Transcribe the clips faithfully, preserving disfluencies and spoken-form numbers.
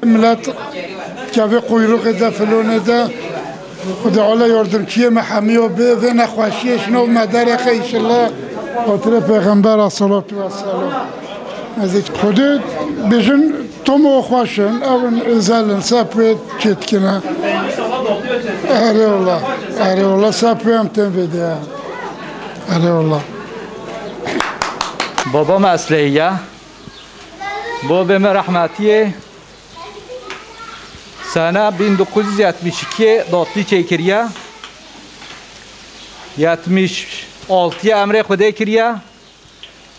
Millet kevê quyruxê de, filonê de, Xwedê Teala yardimçiyê me hemiya be, vê nexweşiyê ji nav me derxe înşallah. Xatirê Pêxember a salatu ve selam. Ez ê Xwedê bêjin tom û xweş in, ew in, özel in, ser pê çêdikine. Erê wala, erê wala, ser pê em tên vê de. Erê wala. Baba me esleyî ye. Babê me rehmetiyê sene bin dokuz yüz yetmiş iki datlî çêkiriye. Yetmiş altı emrê Xwedê kiriye.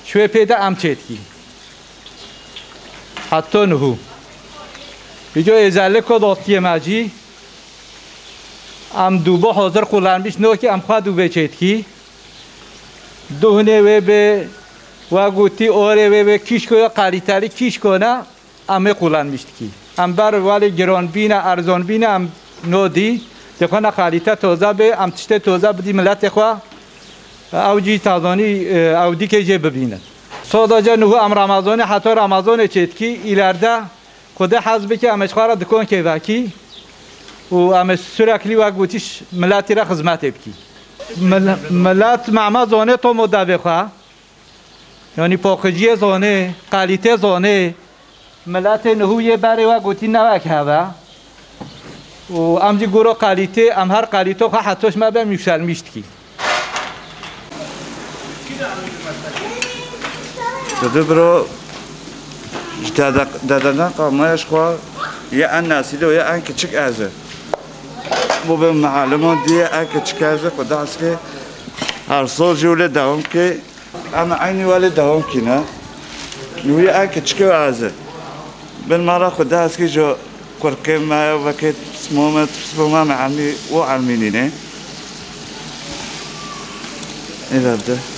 Çi wê pê de em çêdikî. Heta niho. Îco êzelliko datliyê me jî. Em dûbe hazir kullanmiş nokî em xwe dûbe çêdikî. Duhunê wê bi, we gotî orê wê bi kîşko ya kalîtelî kîşko ne, em ê kullanmiş dikî. Em ber welê giranbîne, erzanbîne, em nodî. Dê xwe ne kalîte toze bê, em tiştê toze bidî miletê xwe. Ew cî tazanî, ew dîkê jê bibînin. Soda ce niho em Ramazanê heta Ramazanê çêdikî, îlerde Xwedê hez bike em ê ji xwe re dikonkê vekî û em ê sürekli wek gotiş miletî re xizmetê bikî. Mil-, milet mema zonê tom û devê xwe. Yanî paqijiyê zonê, kalîtê zonê, miletê niho yê berê we gotî ne wek hev e. Û em jî goro kalîtê, em her kalîto xwe hetoş me be em yükselmiş dikî. Didi biro ji dede-, dededen qalmaya ji xwe yê en nesîde û yê en kiçik ez e. Bu be mealimo diye en kiçik ez e, Xwedê hez ke her sal jî wile dewam ke. Em eynî welê dewam kîne. Nûyê en kiçikê û ez e. Bin me re Xwedê hez kî ji kurkê me, wekê pismo me, pismo me, me emî û emînî ne. Ê de.